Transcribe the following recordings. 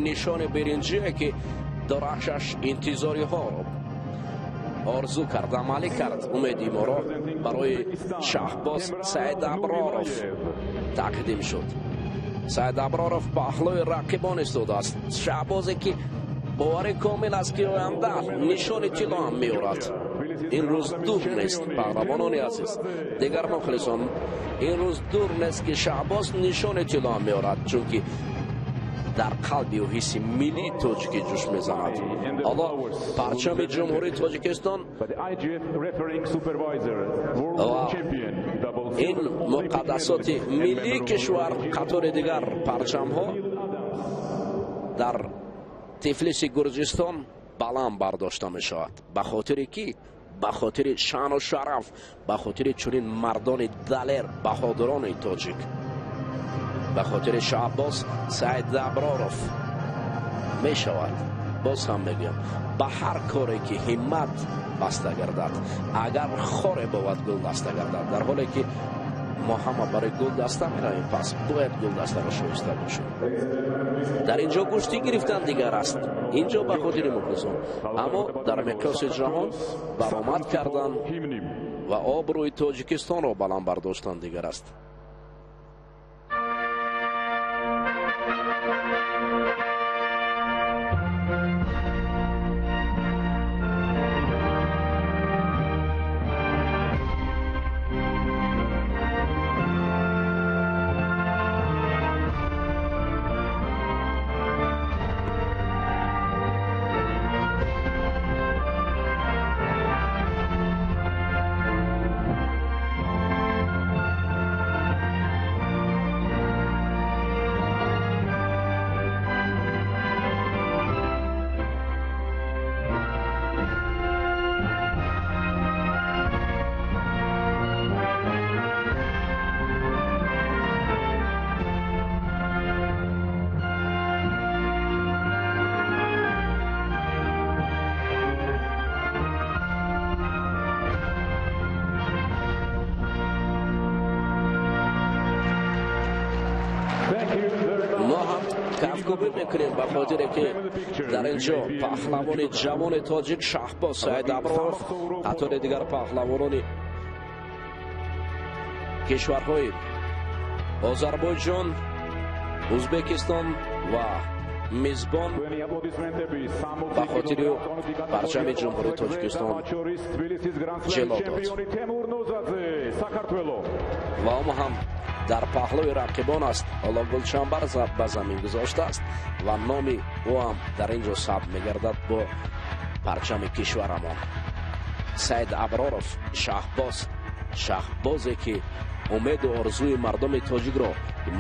Нишони биринҷие, ки дорахшаш интизориҳоро орзу кард, амалӣ кард. Умеди моро барои Шаҳбоз Саидаброров тақдим шуд. Саидаброров паҳлӯи рақибон истодааст. Шаҳбозе, ки боварӣ комил аст, ки оянда нишони тилло ҳам меорад. Ин рӯз дур нест, паҳлавонони азиз, дигар мухлисон, ин рӯз дур нест, ки Шаҳбоз нишони тилло ҳам меорад, чунки дар қалби ӯ ҳисси миллии тоҷикӣ ҷӯш мезанад. Ҳоло парчами Ҷумҳурии Тоҷикистон ва ин муқаддасоти миллии кишвар, қатори дигар парчамҳо дар Тифлиси Гурҷистон баланд бардошта мешавад. Ба хотири кӣ? Ба хотири шаъну шараф, ба хотири чунин мардони далер, баҳодурони тоҷик, ба хотири Шаҳбоз Саидаброров мешавад. Боз ҳам мегӯям, ба ҳар коре ки ҳиммат баста гардад, агар хоре бовад, гулдаста гардад. Дар ҳоле ки мо ҳама барои гулдаста меравем, пас бояд гулдастаро шоиста бошем. Дар ин ҷо гӯштӣ гирифтан дигар аст, ин ҷо ба хотири мухлисон, аммо дар миқёси ҷаҳон баромад кардан ва обрӯи Тоҷикистонро баланд бардоштан дигар аст. Мо ҳам кафкӯбӣ мекунем, ба хотире ки дар ин ҷо паҳлавони ҷавони тоҷик Шаҳбоз Саидаброров қатори дигар паҳлавонони кишварҳои Озарбойҷон, Ӯзбекистон ва мизбон ба хотири парчами Ҷумҳурии Тоҷикистон ҷило дод ва мо ҳам дар паҳлӯи рақибон аст. Ҳоло гулчанбар ба замин гузоштааст ва номи ӯ ҳам дар ин ҷо сабт мегардад бо парчами кишварамон. Саид Аброров, Шаҳбоз, Шаҳбозе, ки умеду орзуи мардуми тоҷикро,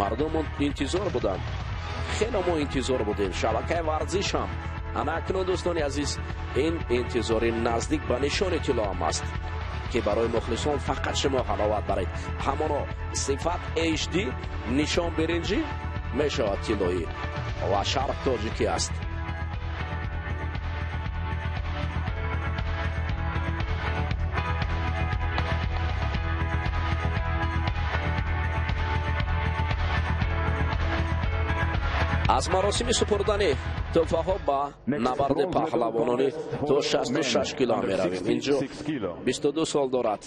мардумон интизор буданд, хеле мо интизор будем, шабакаи варзиш ҳам. Ана акнун, дӯстони азиз, ин интизори наздик ба нишони тилло ҳам аст, ки барои мухлисон фақат шумо ҳаловат баред. Ҳамоно сифат HD, нишон биринҷӣ мешавад тиллоӣ ва шарқ тоҷикӣ аст. Аз маросими супурдани тӯҳфаҳо ба набарди паҳлавонони то 66 кило меравем. Инҷо 22 сол дорад.